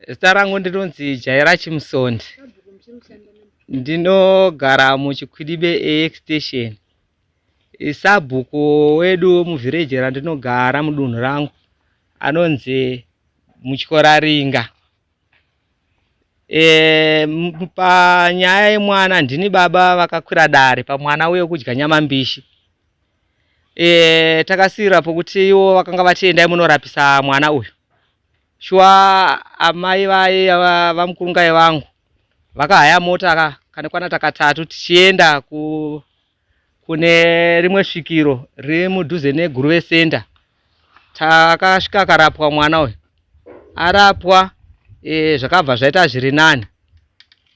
Zita rangu ndinonzi Jaira Chimusondi. Ndinogara muChikwidibe Extension. Sabhuku wedu muvhireji randinogara mudunhu rangu anonzi Mutyoraringa. E, panyaya yemwana ndini baba vakakwira dare pamwana uye kudya nyama mbishi. E, takasiira pokuti ivo vakanga vati endai munorapisa mwana uyu. Shuwa amai vaye vamukurungai vangu vakahaya mota ka kanekwana takatatu tichienda ku kune rimwe svikiro riri mudhuze neGuruve Center. Takasvika akarapwa mwana uyu, arapwa e, zvakabva zvaita zviri nani.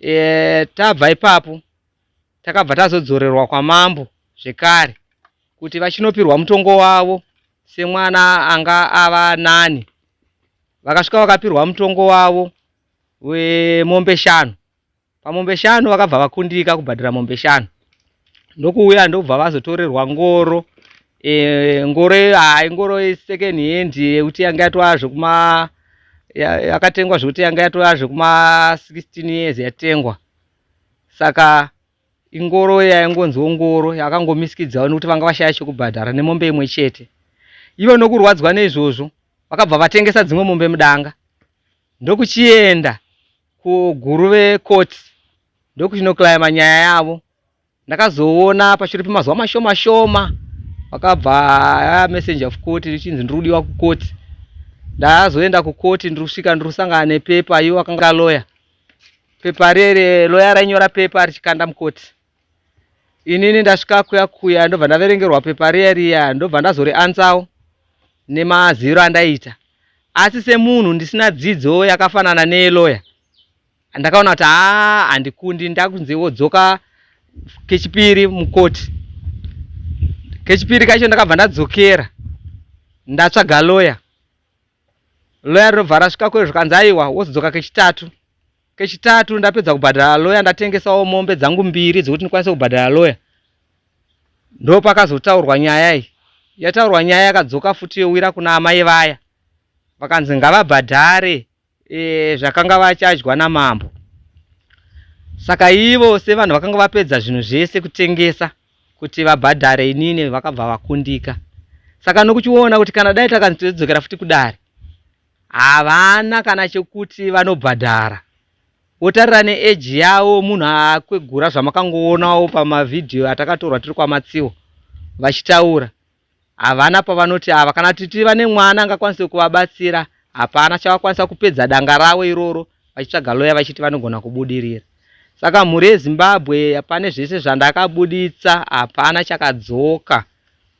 E, tabva ipapo takabva tazodzorerwa kwamambo zvekare kuti vachinopirwa mutongo wavo semwana anga ava nani. Vakasvika vakapirwa mutongo wavo wemombe shanu. Pamombe shanu vakabva vakundika kubhadhara mombe shanu, ndokuuya ndokubva vazotorerwa ngoro. E, ngoro hai ngoro yesecond hand yekuti yanga yatova zvekuma yakatengwa zvekuti yanga yatova zvekuma 16 years yatengwa. Saka ingoro yaingonziwo ngoro yakangomisikidzwawo nekuti vanga vashaya chekubhadhara nemombe imwe chete. Ivo nokurwadzwa neizvozvo vakabva vatengesa dzimwe mombe mudanga ndokuchienda kuGuruve court ndokuchinoclaima nyaya yavo. Ndakazoona pashure pemazuva mashoma shoma vakabva messenger of court richinzi ndiri kudiwa kucourt. Ndazoenda kucourt ndiri kusvika ndiri kusangana nepepa ivo vakanga lawyer. Pepa rere lawyer rainyora pepa richikanda mucourt. Inini ndasvika kuya kuya ndobva ndaverengerwa pepa riya riya ndobva ndazoriansawo nemaziviro andaiita. Asi semunhu ndisina dzidzo yakafanana neyeloya ndakaona kuti haa handikundi, ndakunzi wodzoka kechipiri mukoti. Kechipiri kacho ndakabva ndadzokera ndatsvaga loya. Loya rinobva rasvika kwe zvikanzi aiwa wozodzoka kechitatu. Kechitatu ndapedza kubhadhara loya ndatengesawo mombe dzangu mbiri dzekuti ndikwanise kubhadhara loya. Ndopakazotaurwa nyaya iyi. Yataurwa nyaya yakadzoka futi yowira kuna amai vaya. Vakanzi ngavabhadhare e, zvakanga vachadya namambo. Saka ivo sevanhu vakanga vapedza zvinhu zvese kutengesa kuti vabhadhare inini vakabva vakundika. Saka nokuchiona kuti kana dai takanzi todzokera futi kudare havana kana chekuti vanobhadhara. Wotarira neage yavo munhu akwegura zvamakangoonawo pamavhidhiyo atakatorwa tiri kwaMatsiwo vachitaura. Havana pavanoti ava kana titi vane mwana angakwanise kuvabatsira hapana chavakwanisa kupedza danga ravo iroro vachitsvaga loya vachiti vanogona kubudirira. Saka mhuri yeZimbabwe pane zvese zvandakabuditsa hapana chakadzoka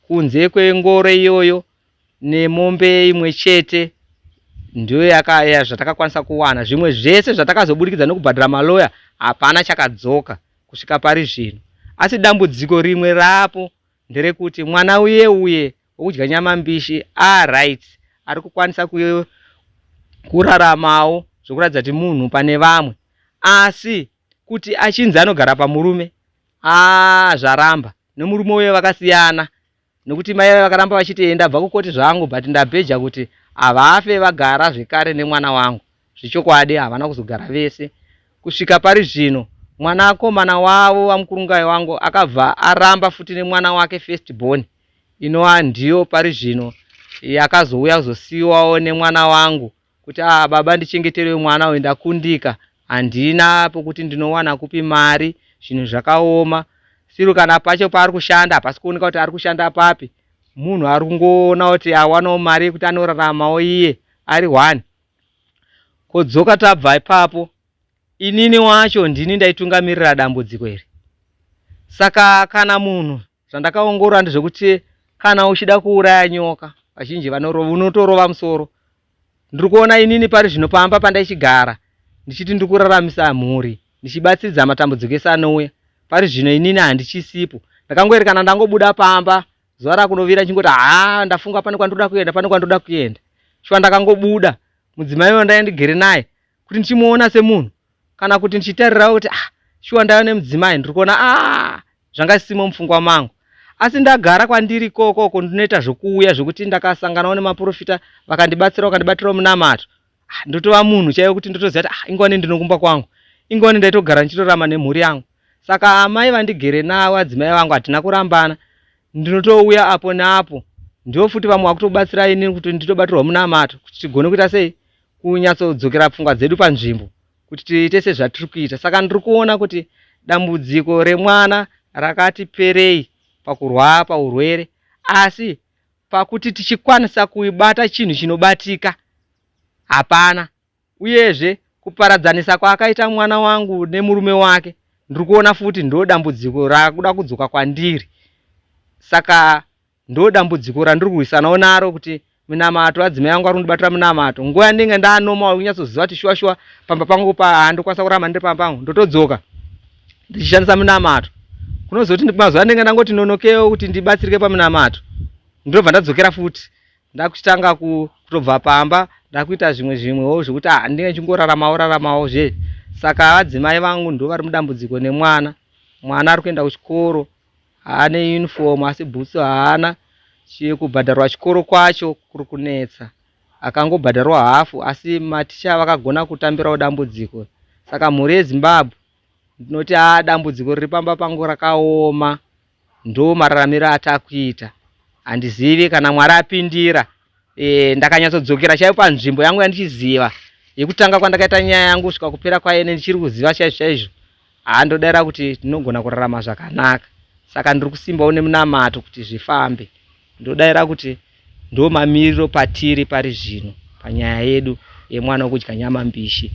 kunze kwengoro iyoyo nemombe imwe chete ndiyo zvatakakwanisa kuwana. Zvimwe zvese zvatakazoburikidza nekubhadhara maloya hapana chakadzoka kusvika pari zvino. Asi dambudziko rimwe rapo nderekuti mwana uye uye wekudya nyama mbishi aright ari kukwanisa kuraramawo zvekuratidza kuti munhu pane vamwe, asi kuti achinzi anogara pamurume aa zvaramba. Nemurume uye vakasiyana nekuti mai vaya vakaramba vachiti enda bva kukoti zvangu but ndabheja kuti havafe vagara zvekare nemwana wangu. Zvechokwadi havana kuzogara vese kusvika pari zvino. Mwanakomana wavo vamukurungai wangu akabva aramba futi nemwana wake first born inova ndiyo pari zvino yakazouya kuzosiiwawo nemwana wangu kuti ah baba ndichengeterewo mwana uyu ndakundika handina pokuti ndinowana kupi mari zvinhu zvakaoma. Siru kana pacho paari kushanda hapasi kuoneka kuti ari kushanda papi munhu ari kungoona kuti awanawo mari yekuti anoraramawo iye ari one. Kodzoka tabva ipapo inini wacho ndini ndaitungamirira dambudziko iri. Saka kana munhu zvandakaongorora ndezvekuti kana uchida kuuraya nyoka vazhinji vanorova unotorova musoro. Ndiri kuona inini pari zvino pamba pandaichigara ndichiti ndiri kuraramisa mhuri ndichibatsiridza matambudziko ese anouya. Pari zvino inini handichisipo. Ndakangoerekana ndangobuda pamba zuva rakunovira ndichingoti haa ndafunga pane kwandoda kuenda pane kwandoda kuenda. Shuwa ndakangobuda mudzimai wandaiva ndigere naye kuti ndichimuona semunhu kana kuti ndichitarirawo kuti ah shuwa ndaiva nemudzimai ndiri kuona ah zvanga zvisimo mupfungwa mangu. Asi ndagara kwandiri ikoko uko ndinoita zvokuuya zvekuti ndakasanganawo nemaprofita vakandibatsira vakandibatirawo munamato. Ah, ndotova munhu chaiyo kuti ndotoziva kuti ah, ingwani ndinokumba kwangu, ingwani ndaitogara ndichitorama nemhuri yangu. Saka amai vandigere navo, adzimai vangu, hatina kurambana, ndinotouya apo neapo. Ndivo futi vamwe vakutobatsira ini kuti nditobatirwa munamato kuti tigone kuita sei, kunyatsodzokera pfungwa dzedu panzvimbo kuti tiite sezvatiri kuita. Saka ndiri kuona kuti dambudziko remwana rakati perei pakurwaa paurwere, asi pakuti tichikwanisa kuibata chinhu chinobatika hapana. Uyezve kuparadzanisa kwaakaita mwana wangu nemurume wake ndiri kuona futi ndo dambudziko rakuda kudzoka kwandiri. Saka ndo dambudziko randiri kurwisanawo naro kuti minamato, adzimai angu ari kundibatira minamato. Nguva yandinge ndanoma kunyatsoziva kuti shuwa shuwa pamba pangu pa handokwanisa kuramba ndiri pamba pangu, ndotodzoka ndichishandisa minamato. Kunozoti mazuva andinge ndangoti nonokewo kuti ndibatsirike paminamato, ndinobva ndadzokera futi ndakuchitanga kutobva pamba ndakuita zvimwe zvimwewo zvekuti ah, ndinge ndichingoraramawo raramawo zve. Saka vadzimai vangu ndo vari mudambudziko nemwana. Mwana ari kuenda kuchikoro haane uniform, asi bhutsu haana. Kubhadharwa chikoro kwacho kuri kunetsa, akangobhadharwa hafu, asi maticha vakagona kutambirawo dambudziko. Saka mhuri yeZimbabwe ndinoti haa, dambudziko riri pamba pangu rakaoma, ndo mararamiro atakuita. Handizivi kana Mwari apindira. Ndakanyatsodzokera chaiyo panzvimbo yangu yandichiziva yekutanga kwandakaita nyaya yangu kusvika kupera kwayo, ene ndichiri kuziva chaizvo chaizvo. Haa, ndodaira kuti ndinogona kurarama zvakanaka. Saka ndiri kusimbawo nemunamato kuti zvifambe. Ndodaira kuti ndo mamiriro patiri pari zvino panyaya yedu yemwana wekudya nyama mbishi.